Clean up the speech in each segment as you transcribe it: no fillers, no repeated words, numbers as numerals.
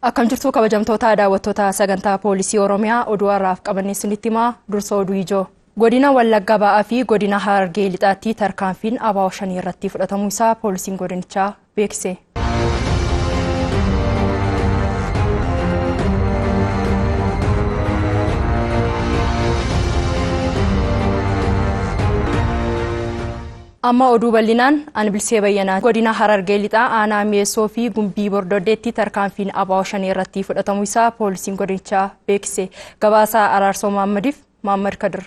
Akkam jirtu kabajamtoota daawwattoota sagantaa poolisii Oromiyaa oduu har'aaf qabannee isinitti himaa dursa oduu ijoo. Godina Wallagga Ba'aa fi godina Harargee Lixaatti tarkaanfiin ABO shanii irratti fudhatamuu isaa poolisiin godinichaa beeksise. Amma oduu bal'inaan ani Bilsee Bayyanaa. Godina Harargee Lixaa aanaa Mi'eessoo fi Gumbii Bordoddeetti tarkaanfiin ABO shanii irratti fudhatamuu isaa poolisiin godinichaa beeksise. Gabaasaa Araarsoo Maammadiif Maammad Kadir.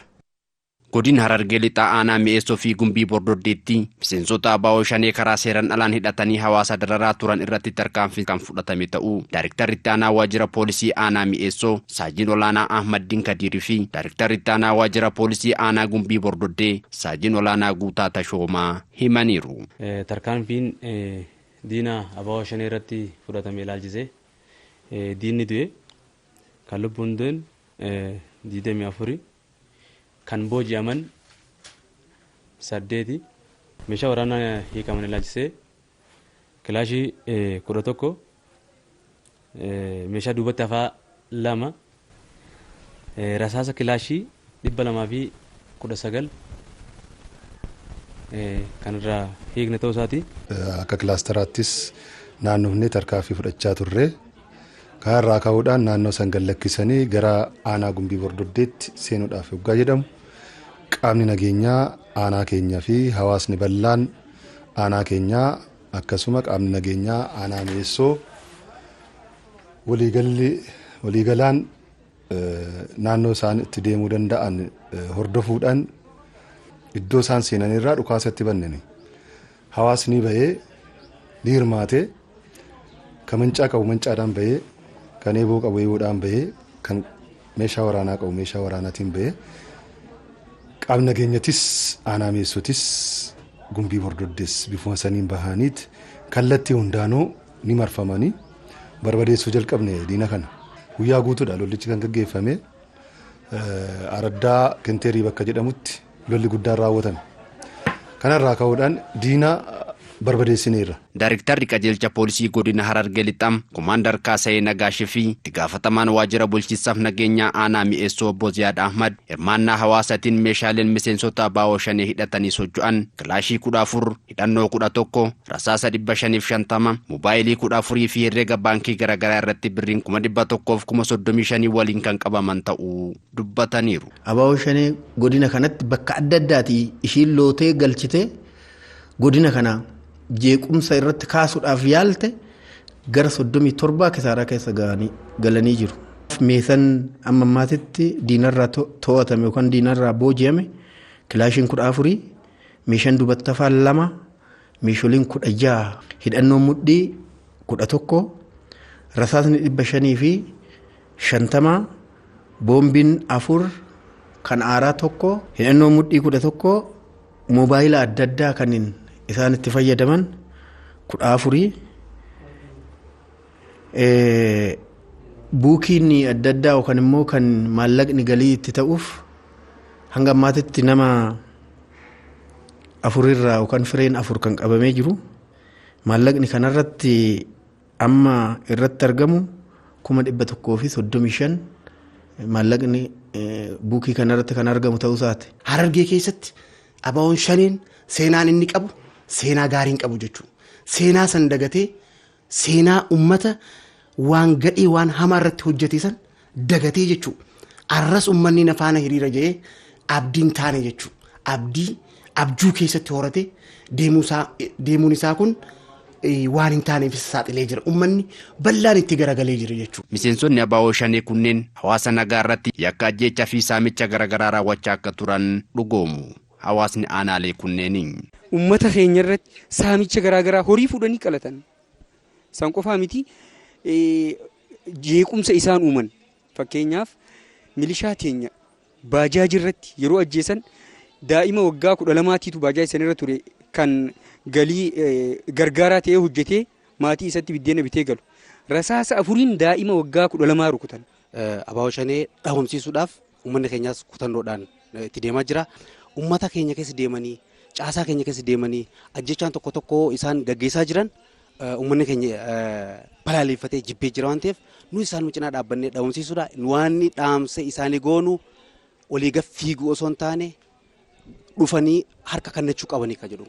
Godina Harargee Lixaa aanaa Mi'eessoo fi Gumbii Bordoddeetti miseensota ABO shanee karaa seeraan alaan hidhatanii hawaasa dararaa turan irratti tarkaanfiin kan fudhatame ta'uu Daayrektarri itti aanaa waajjira poolisii aanaa Mi'eessoo Saajiin Olaanaa Ahmaddiin Kadiirii fi Daayrektarri itti aanaa waajjira poolisii aanaa Gumbii Bordoddee Saajiin Olaanaa Guutaa Tashoomaa himaniiru. Tarkaanfiin diina ABO shanee irratti fudhatame ilaalchisee diinni du'e kan lubbuun du'en 24 kan booji'aman 8 meeshaa waraanaa hiikaman ilaalchisee kilaashii 11 meeshaa duubatti hafaa 2 rasaasa kilaashii 219 kanarraa hiikne ta'uu isaati. Akka kilaasteraattis naannofnee tarkaanfii fudhachaa turre. Kanarraa ka'uudhaan naannoo san gad lakkisanii gara aanaa Gumbii Bordoddeetti seenuudhaaf yoggaa jedhamu qaamni nageenyaa aanaa keenyaa fi hawaasni bal'aan aanaa keenyaa akkasuma qaamni nageenyaa aanaa Mi'eessoo waliigalaan naannoo isaan itti deemuu danda'an hordofuudhaan iddoo isaan seenan irraa dhukaasatti bannani. Hawaasni bahee ni hirmaate, kan mancaa qabu mancaadhaan bahee, kan eeboo qabu eeboodhaan bahee, kan meeshaa waraanaa qabu meeshaa waraanaatiin bahee, qaamni nageenyatis aanaa Mi'eessootis Gumbii Bordoddees bifuma saniin bahaniit kallattii hundaanuu ni marfamanii barbadeessuu jalqabne diina kana. Guyyaa guutuudha lollichi kan gaggeeffame. Araddaa Kenteerii bakka jedhamutti lolli guddaan raawwatame. Kanarraa ka'uudhaan diina barbadeessineerra. Daayrektarri qajeelcha poolisii godina Harargee Lixaa Komaandar Kaasayee Nagaashii fi itti gaafatamaan waajjira bulchiinsaaf nageenyaa aanaa Mi'eessoo obbo Ziyaad Ahmad hirmaannaa hawaasaatiin meeshaaleen miseensota ABO shanee hidhatanii socho'an kilaashii 14, hidhannoo 11, rasaasa 550, moobaayilii 14 fi herreega baankii garaagaraa irratti birriin 135,000 waliin kan qabaman ta'uu dubbataniiru. ABO shanee godina kanatti bakka adda addaatii ishiin lootee galchitee godina kana jeequmsa irratti kaasuudhaaf yaalte gara 37 kisaaraa keessa galanii jiru. Meeshaan amma ammaatitti diinarraa to'atame yookaan diinarraa booji'ame kilaashiin 14, meeshaan duubatti hafaa 2, meeshaaleen 16, hidhannoo mudhii 11, rasaasni 550, boombiin 4, kan aaraa 1, hidhannoo mudhii 11, moobaayila adda addaa kanneen isaan itti fayyadaman 14, buukiin adda addaa yookaan immoo kan maallaqni galii itti ta'uuf hanga ammaatitti nama 4 irraa yookaan fireen 4 kan qabamee jiru. Maallaqni kanarratti amma irratti argamu 135,000 maallaqni buukii kanarratti kan argamu ta'uu isaati. Harargee keessatti ABO'n shaneen seenaan inni qabu seenaa gaarii hin qabu jechuudha. Seenaa san dagatee seenaa uummata waan gadhee waan hamaa irratti hojjete san dagatee jechuudha. Arras uummanni na faana hiriira jedhee abdiin taane jechuudha. Abdii abjuu keessatti horate deemuun isaa kun waan hin taaneef saaxilee jira. Uummanni bal'aan itti garagalee jira jechuudha. Miseensonni ABO shanee kunneen hawaasa nagaa irratti yakka ajjeechaa fi saamicha garaagaraa raawwachaa akka turan dhugoomu. Hawaasni aanaalee kunneeniin. Uummata keenya irratti saamicha garaagaraa horii fuudhanii qalatan. Isaan qofaa miti jeequmsa isaan uuman. Fakkeenyaaf milishaa teenya baajaajii irratti yeroo ajjeesan daa'ima waggaa 12tiitu baajaajii sanarra ture kan galii gargaaraa ta'ee hojjetee maatii isatti biddeena bitee galu. Rasaasa 4 daa'ima waggaa 12 rukutan. ABO shanee dhabamsiisuudhaaf uummanni keenyaas kutannoodhaan itti deemaa jira. Uummata keenya keessa deemanii, caasaa keenya keessa deemanii ajjechaan tokko tokko isaan gaggeessaa jiran Uummanni keenya balaaleffatee jibbee jira waan ta'eef nu isaan cinaa dhaabbannee dhabamsiisuudha. Waan dhaamsa isaanii goonu olii gad fiiguu osoo hin taane dhufanii harka kennachuu qabanii kan jedhu.